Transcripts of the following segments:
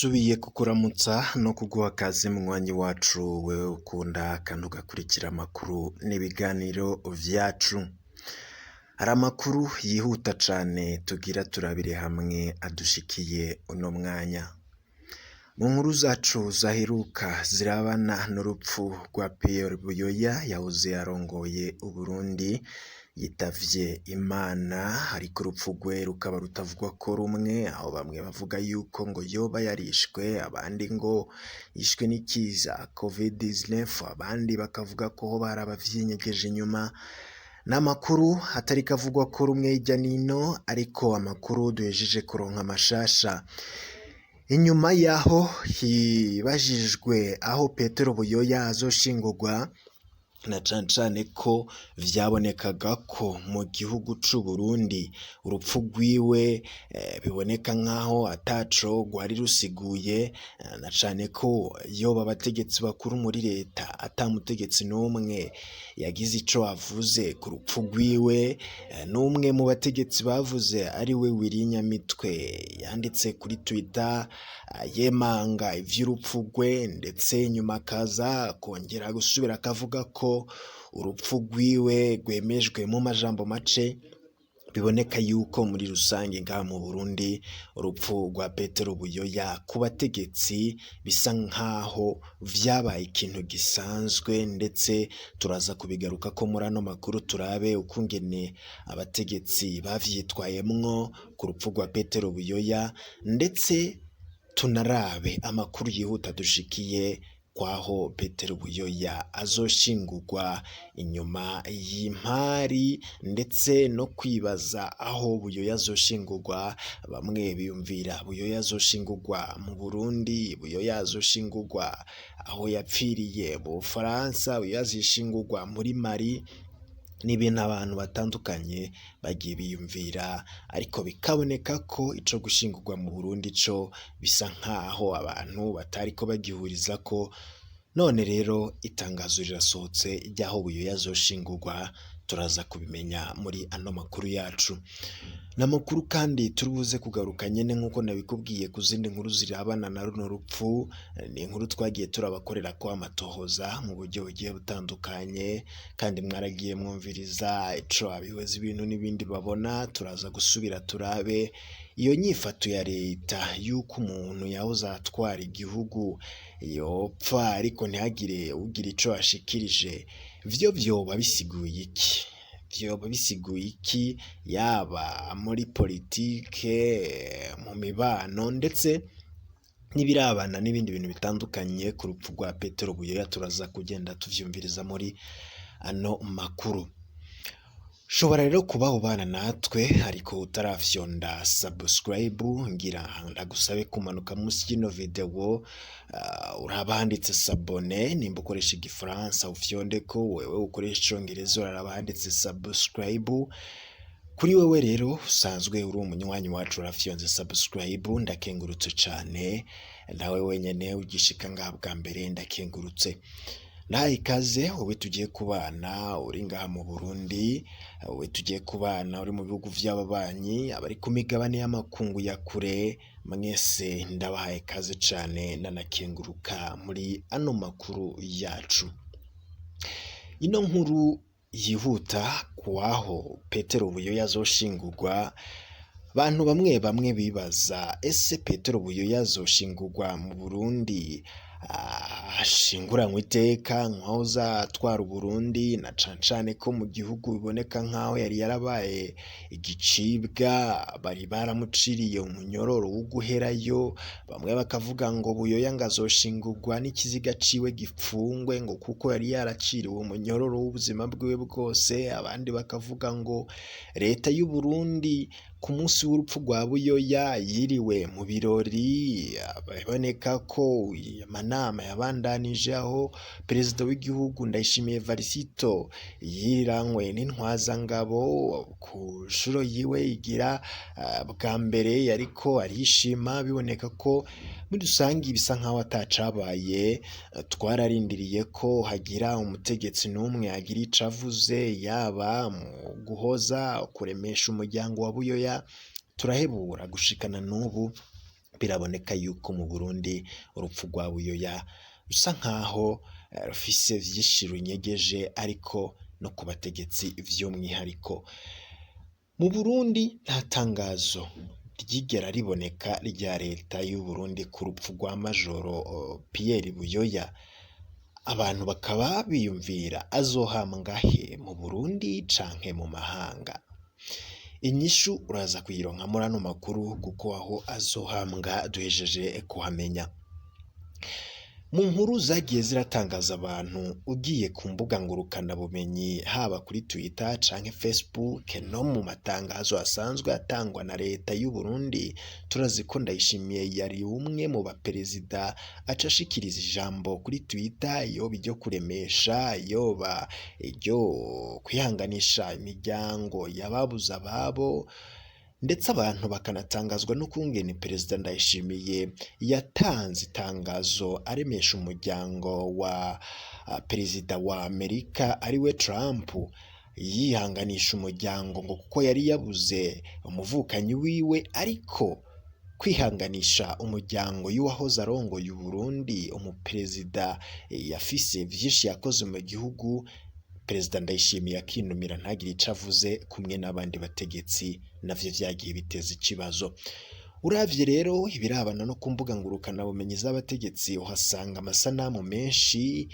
Ndasubiye kukuramutsa no kuguha kaze munywanyi wacu wewe ukunda kandi ugakurikira amakuru n'ibiganiro vyacu. Hari amakuru yihuta cane tugira turabire hamwe adushikiye uno mwanya. Mu nkuru zacu zaheruka zirabana n'urupfu rwa Pierre Buyoya yahoze arongoye Uburundi yitavye Imana, ariko urupfu rwe rukaba rutavugwako rumwe, aho bamwe bavuga yuko ngo yoba yarishwe, abandi ngo yishwe n'ikiza Covid-19, abandi bakavuga ko hoba hari abavyinyegeje inyuma. Ni amakuru atariko avugwako rumwe hirya nino, ariko amakuru duhejeje kuronka mashasha. Inyuma yaho hibajijwe aho Petero Buyoya azoshingurwa, na cane cane ko vyabonekaga ko mu gihugu c'Uburundi urupfu rwiwe biboneka nkaho ataco rwari rusiguye, na cane ko yoba abategetsi bakuru muri leta ata mutegetsi n'umwe yagize ico avuze ku rupfu rwiwe, n'umwe mu bategetsi bavuze ariwe Willy Nyamitwe yanditse kuri Twitter yemanga ivy'urupfu rwe, ndetse nyuma akaza kongera gusubira akavuga ko urupfu rwiwe rwemejwe mu majambo make. Biboneka yuko muri rusange ngaha mu Burundi urupfu rwa Petero Buyoya ku bategetsi bisa nkaho vyabaye ikintu gisanzwe, ndetse turaza kubigarukako muri ano makuru turabe ukungene abategetsi bavyitwayemwo ku rupfu rwa Petero Buyoya, ndetse tunarabe amakuru yihuta dushikiye kwaho Petero Buyoya azoshingurwa inyuma y'impari, ndetse no kwibaza aho Buyoya azoshingurwa. Bamwe biyumvira Buyoya azoshingurwa mu Burundi, Buyoya azoshingurwa aho yapfiriye mu Bufaransa, Buyoya azoshingurwa muri Mali. Ni ibintu abantu batandukanye bagiye biyumvira, ariko bikaboneka ko ico gushingurwa mu Burundi co bisa nkaho abantu batariko bagihurizako. None rero itangazo rirasohotse ry'aho Buyoya azoshingurwa, turaza kubimenya muri ano makuru yacu. Ni amakuru kandi turi buze kugaruka nyene nk'uko nabikubwiye ku zindi nkuru zirabana na runo rupfu. Ni inkuru twagiye turabakorerako amatohoza mu buryo bugiye butandukanye, kandi mwaragiye mwumviriza ico abihweza ibintu n'ibindi babona. Turaza gusubira turabe iyo nyifato ya leta yuko umuntu yahoze atwara igihugu yopfa ariko ntihagire ugira ico ashikirije, vyo vyoba bisiguye iki? Vyoba bisiguye iki yaba muri politike, mu mibano, ndetse n'ibirabana n'ibindi bintu bitandukanye ku rupfu rwa Petero Buyoya? Turaza kugenda tuvyumviriza muri ano makuru. Ushobora rero kuba ubana natwe ariko utarafyonda subscribe, ngira ndagusabe kumanuka munsi y'ino video uraba handitse s'abonner. Nimba ukoresha igifaransa ufyondeko, wewe ukoresha icongereza uraraba handitse subscribe. Kuri wewe rero usanzwe uri umunywanyi wacu urafyonze subscribe, ndakengurutse cane. Nawe wenyene ugishika ngaha bwa mbere, ndakengurutse. Nahaye ikaze wowe tugiye kubana uri ngaha mu Burundi, wowe tugiye kubana uri mu bihugu vy'ababanyi, abari ku migabane y'amakungu ya kure, mwese ndabahaye ikaze cane, nanakenguruka muri ano makuru yacu. Ino nkuru yihuta kuwaho Petero Buyoya azoshingurwa, abantu bamwe bamwe bibaza: ese Petero Buyoya azoshingurwa mu Burundi ashinguranywe iteka nkaho atwara Uburundi, na cane cane ko mu gihugu biboneka nkaho yari yarabaye igicibwa, bari baramuciriye umunyororo wo guherayo? Bamwe bakavuga ngo Buyoya ngo azoshingurwa n'ikiziga ciwe gipfungwe, ngo kuko yari yaraciriwe umunyororo w'ubuzima bwiwe bwose. Abandi bakavuga ngo leta y'u Burundi ku munsi w'urupfu rwa Buyoya yiriwe mu birori, biboneka ko amanama yabandanije, aho perezida w'igihugu Ndayishimiye Varisito yiranywe n'intwazangabo ku nshuro yiwe igira bwa mbere yariko arishima, biboneka ko muri rusange bisa nkaho atacabaye. Twararindiriye ko hagira umutegetsi n'umwe agira ico avuze, yaba mu guhoza, kuremesha umuryango wa Buyoya, turahebura. Gushikana n'ubu Biraboneka yuko mu Burundi urupfu rwa Buyoya rusa nkaho rufise vyinshi runyegeje, ariko no ku bategetsi vy'umwihariko. Mu Burundi nta tangazo ryigera riboneka rya leta y'u Burundi ku rupfu rwa Majoro Pierre Buyoya. Abantu bakaba biyumvira azohambwa he, mu Burundi canke mu mahanga? Inyishu uraza kuyironka muri ano makuru, kuko aho azohambwa duhejeje kuhamenya. Mu nkuru zagiye ziratangaza abantu, ugiye ku mbuga ngurukanabumenyi, haba kuri Twitter canke Facebook, no mu matangazo asanzwe atangwa na leta y'u Burundi, turazi ko Ndayishimiye yari umwe mu baperezida aca ashikiriza ijambo kuri Twitter, yoba iryo kuremesha, yoba iryo kwihanganisha imiryango y'ababuze ababo, ndetse abantu bakanatangazwa n'ukungene Perezida Ndayishimiye yatanze itangazo aremesha umuryango wa Perezida wa Amerika ariwe Trump, yihanganisha umuryango ngo kuko yari yabuze umuvukanyi wiwe, ariko kwihanganisha umuryango y'uwahoze arongoye Uburundi, umuperezida yafise vyinshi yakoze mu gihugu, Perezida Ndayishimiye akinumira ntagire ico avuze kumwe n'abandi bategetsi, navyo vyagiye biteza ikibazo. Uravye rero ibirabana no ku mbuga ngurukanabumenyi z'abategetsi, uhasanga amasanamu menshi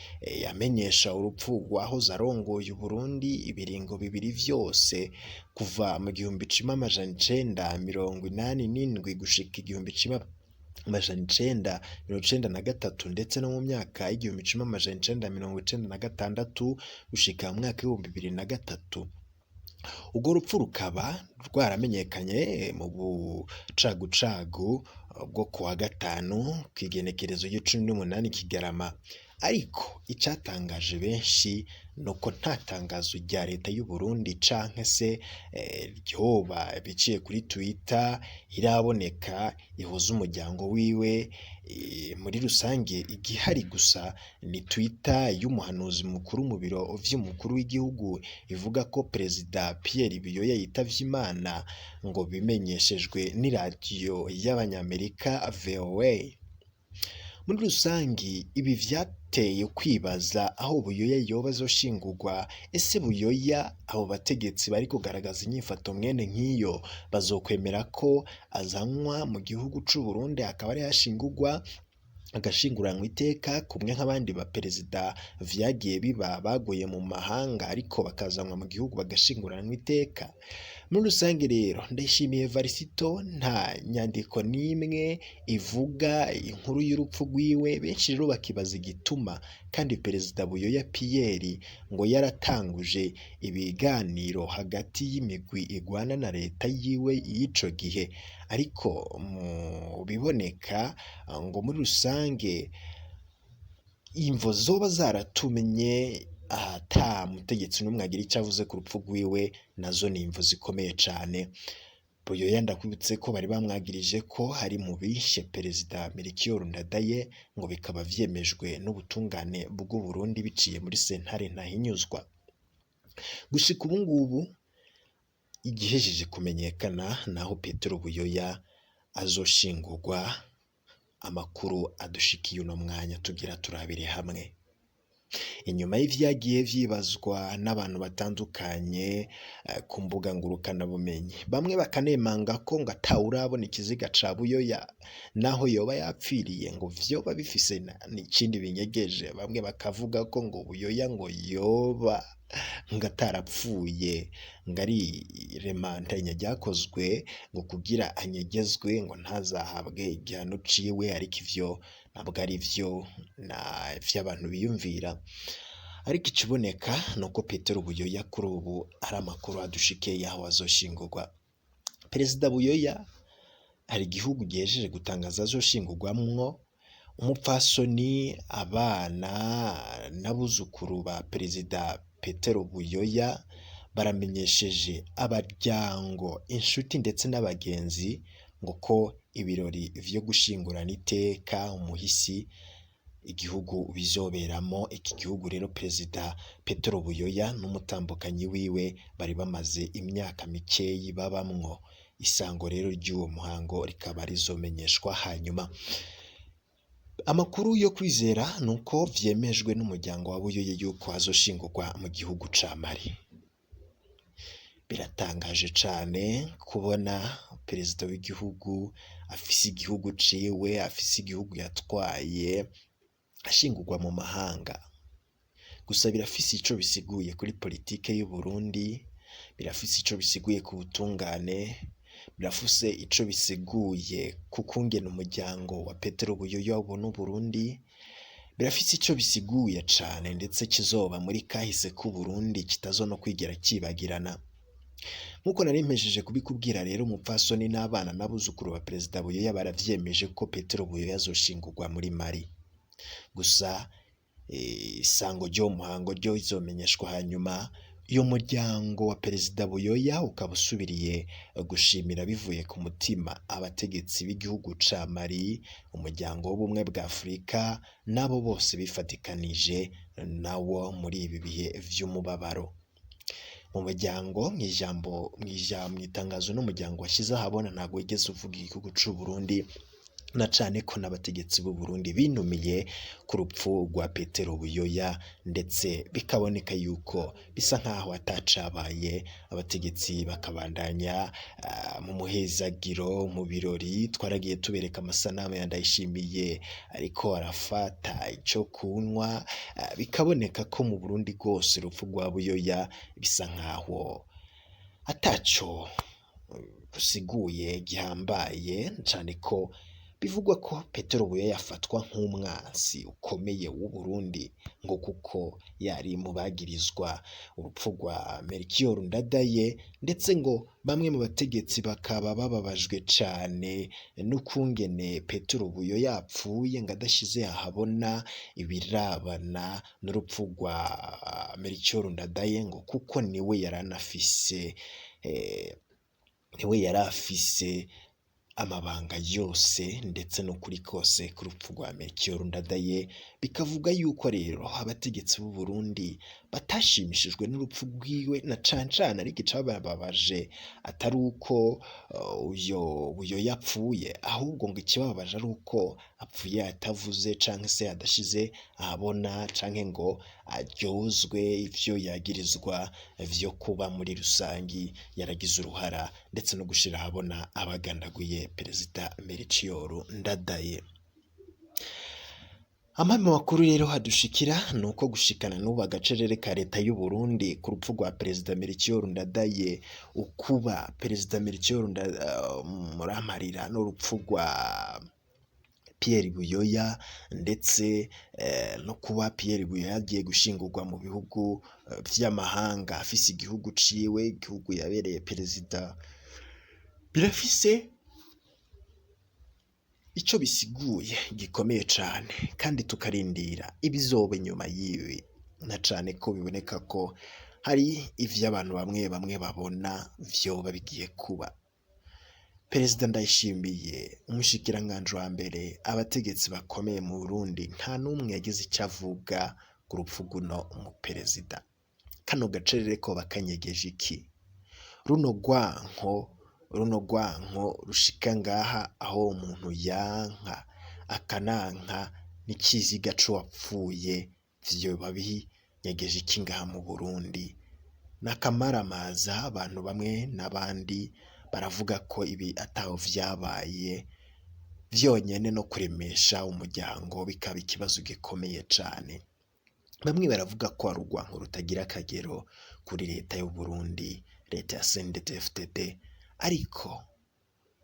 amenyesha urupfu rw'uwahoze arongoye Uburundi ibiringo bibiri vyose, kuva mu 1987 gushika 1993, ndetse no mu myaka y'1996 gushika mu mwaka w'2003. Urwo rupfu rukaba rwaramenyekanye mu bucagucagu bwo kuwa gatanu kw'igenekerezo ry'icumi n'umunani Kigarama, ariko icatangaje benshi nuko nta tangazo rya leta y'u Burundi canke se ryoba biciye kuri Twitter iraboneka ihuza umuryango wiwe. Muri rusange igihari gusa ni Twitter y'umuhanuzi mukuru mu biro vy'umukuru w'igihugu ivuga ko Perezida Pierre Buyoya yitavye Imana, ngo bimenyeshejwe n'iradiyo y'Abanyamerika VOA. Muri rusangi ibi vyateye kwibaza aho Buyoya yoba azoshingurwa. Ese Buyoya, abo bategetsi bari kugaragaza inyifato mwene nk'iyo bazokwemera ko azanwa mu gihugu c'u Burundi akaba ariho ashingurwa, agashinguranwa iteka kumwe nk'abandi baperezida vyagiye biba baguye mu mahanga ariko bakazanwa mu gihugu bagashinguranwa iteka? Muri rusange rero Ndayishimiye Evariste nta nyandiko n'imwe ivuga inkuru y'urupfu rwiwe, benshi rero bakibaza igituma kandi Perezida Buyoya Pierre ngo yaratanguje ibiganiro hagati y'imigwi igwana na leta yiwe y'ico gihe, ariko mu biboneka ngo muri rusange imvo zoba zaratumye ata mutegetsi n'umwe agira ico avuze ku rupfu rwiwe nazo ni imvo zikomeye cane. Buyoya ndakwibutse ko bari bamwagirije ko hari mu bishe Perezida Melchior Ndadaye, ngo bikaba vyemejwe n'ubutungane bw'u Burundi biciye muri sentare ntahinyuzwa. Gushika ubu ngubu igihejeje kumenyekana naho Petero Buyoya azoshingurwa, amakuru adushikiye uno mwanya tugira turabire hamwe. Inyuma y'ivyagiye vyibazwa n'abantu batandukanye ku mbuga ngurukanabumenyi, bamwe bakanemanga ko ngo atawurabona ikiziga ca Buyoya naho yoba yapfiriye, ngo vyoba bifise n'ikindi binyegeje, bamwe bakavuga ko ngo Buyoya ngo yoba ngo atarapfuye, ngo ari iremantanya ryakozwe ngo kugira anyegezwe ngo ntazahabwe igihano ciwe, ariko ivyo ntabwo ari vyo na vy'abantu biyumvira. Ariko ikiboneka nuko Petero Buyoya kuri ubu ari amakuru adushikiye y'aho azoshingurwa. Perezida Buyoya hari igihugu gihejeje gutangaza azoshingurwamwo, umupfasoni, abana n'abuzukuru ba Perezida Petero Buyoya baramenyesheje abaryango, inshuti ndetse n'abagenzi ngo ko ibirori vyo gushingurana iteka umuhisi igihugu bizoberamo. Iki gihugu rero Perezida Petero Buyoya n'umutambukanyi wiwe bari bamaze imyaka mikeyi babamwo. Isango rero ry'uwo muhango rikaba rizomenyeshwa hanyuma. Amakuru yo kwizera ni uko vyemejwe n'umuryango wa Buyoya yuko azoshingurwa mu gihugu ca Mali. Biratangaje cane kubona perezida w'igihugu afise igihugu ciwe, afise igihugu yatwaye, ashingurwa mu mahanga. Gusa birafise ico bisiguye kuri politike y'Uburundi, birafise ico bisiguye ku butungane, birafise ico bisiguye ku kungene umuryango wa Petero Buyoya ubona Uburundi, birafise ico bisiguye cane ndetse kizoba muri kahise k'Uburundi kitazonokwigera cibagirana. Nk'uko nari mpejeje kubikubwira rero, umupfasoni n'abana n'abuzukuru ba perezida Buyoya baravyemeje ko Petero Buyoya azoshingurwa muri Mali. Gusa isango ry'uwo muhango ryo rizomenyeshwa hanyuma. Uyo muryango wa perezida Buyoya ukaba usubiriye gushimira bivuye ku mutima abategetsi b'igihugu ca Mali, umuryango w'ubumwe bwa Afurika n'abo bose bifatikanije nawo muri ibi bihe vy'umubabaro. Mu muryango, mw'ijambo, mw'itangazo n'umuryango washize ahabona, ntabwo wigeze uvuga igihugu c'Uburundi, na cane ko n'abategetsi b'u Burundi binumiye ku rupfu rwa Petero Buyoya, ndetse bikaboneka yuko bisa nkaho atacabaye, abategetsi bakabandanya mu muhezagiro mu birori. Twaragiye tubereka amasanamu ya Ndayishimiye ariko arafata ico kunywa, bikaboneka ko mu Burundi rwose urupfu rwa Buyoya bisa nkaho ataco rusiguye gihambaye, cane ko bivugwa ko Petero Buyoya yafatwa nk'umwansi ukomeye w'Uburundi, ngo kuko yari mu bagirizwa urupfu rwa Melchior Ndadaye, ndetse ngo bamwe mu bategetsi bakaba bababajwe cane n'ukungene Petero Buyoya yapfuye ngo adashize ahabona ibirabana n'urupfu rwa Melchior Ndadaye, ngo kuko niwe yaranafise niwe yarafise amabanga yose ndetse n'ukuri kose ku rupfu rwa Melchior Ndadaye. Bikavuga yuko rero abategetsi b'u Burundi batashimishijwe n'urupfu rwiwe na cane cane, ariko icabababaje atari uko uyo Buyoya yapfuye, ahubwo ngo ikibababaje ari uko apfuye atavuze canke se adashize ahabona canke ngo aryozwe ivyo yagirizwa vyo kuba muri rusangi yaragize uruhara ndetse no gushira ahabona abagandaguye perezida Melchior Ndadaye. Amwe mu makuru rero hadushikira ni uko gushikana n'ubu agacerere ka leta y'u Burundi ku rupfu rwa perezida Melchior Ndadaye, ukuba perezida Melchior Muramarira n'urupfu rwa Pierre Buyoya, ndetse no kuba Pierre Buyoya yagiye gushingurwa mu bihugu vy'amahanga afise igihugu ciwe, igihugu yabereye perezida, birafise ico bisiguye gikomeye cane, kandi tukarindira ibizoba inyuma y'ibi, na cane ko biboneka ko hari ivyo abantu bamwe bamwe babona vyoba bigiye kuba. Perezida Ndayishimiye, umushikiranganji wa mbere, abategetsi bakomeye mu Burundi, nta n'umwe yagize ico avuga ku rupfu rw'uno muperezida. Kano gacerere koba kanyegeje iki? Runo rwanko rushika ngaha aho umuntu yanka akananka n'ikiziga c'uwapfuye, vyoba binyegeje iki ngaha mu Burundi? N'akamaramaza, abantu bamwe n'abandi baravuga ko ibi ataho vyabaye, vyonyene no kuremesha umuryango bikaba ikibazo gikomeye cane. Bamwe baravuga ko ari urwanko rutagira akagero kuri leta y'u Burundi, leta ya CNDD-FDD, ariko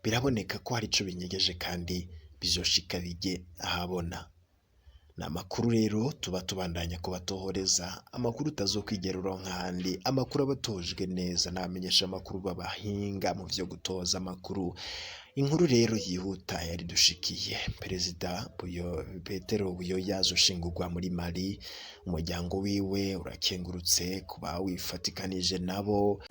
biraboneka ko hari ico binyegeje kandi bizoshika bije ahabona. Ni amakuru rero tuba tubandanya kubatohoreza, amakuru utazokwigera uronka ahandi, amakuru aba atojwe neza n'abamenyesha amakuru b'abahinga mu vyo gutoza amakuru. Inkuru rero yihuta yari dushikiye, perezida Petero Buyoya azoshingurwa muri Mali, umuryango wiwe urakengurutse kuba wifatikanije nabo.